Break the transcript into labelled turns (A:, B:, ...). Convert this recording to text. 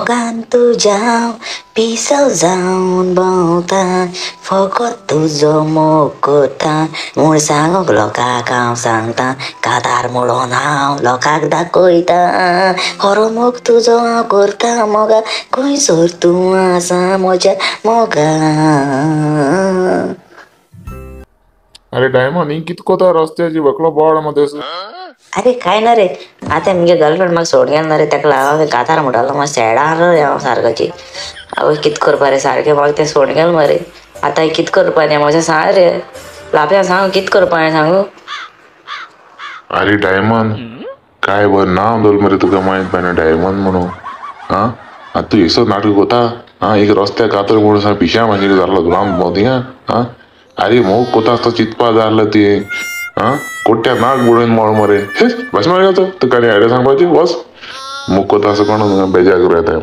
A: मोगान तुज्या पिसो जावन भोंवता, फकत तुजो मोग करता म्हूण सांगूंक लोकांक हांव सांगता, कातार म्हणून हांव लोकांक दाखयता, खरो मोग तुजो हांव करता मोगा, खंयसर तूं आसा म्हज्या मोगा.
B: अरे डायमंड ही कित कोता रस्त्याची बकलो बोड मध्ये.
A: अरे काय ना रे, आतां मुगे गर्लफ्रेंड म्हाका सोडून गेल ना रे, ताका लागून कातार म्हणटालो मातशें सॅड आहा रे हांव सारकोची. आवय कित करपा रे, सारकें म्हाका तें सोडून गेल मरे, आतां कित करपा रे मातशें सांग रे लाप्या, सांग कित करपा हें सांगू.
B: अरे डायमंड काय बर नाव दवरलें मरे तुका मायत पायना डायमंड म्हणून. आं आतां तूं हेसो नाटक कोता. आं एक रस्त्यार कातर म्हणून सांग पिश्या मागीर जाल्लो तुका भोंवती. आं अरे मोग कोता आसता चिंतपा जाय आसलें तुवें. आं कोट्या नाक बुडोवन मोळ मरे, बस मरे तो तुका आनी आयडिया सांगपाची, बस मोग कोता आसता कोण तुका बेजार करूं येता.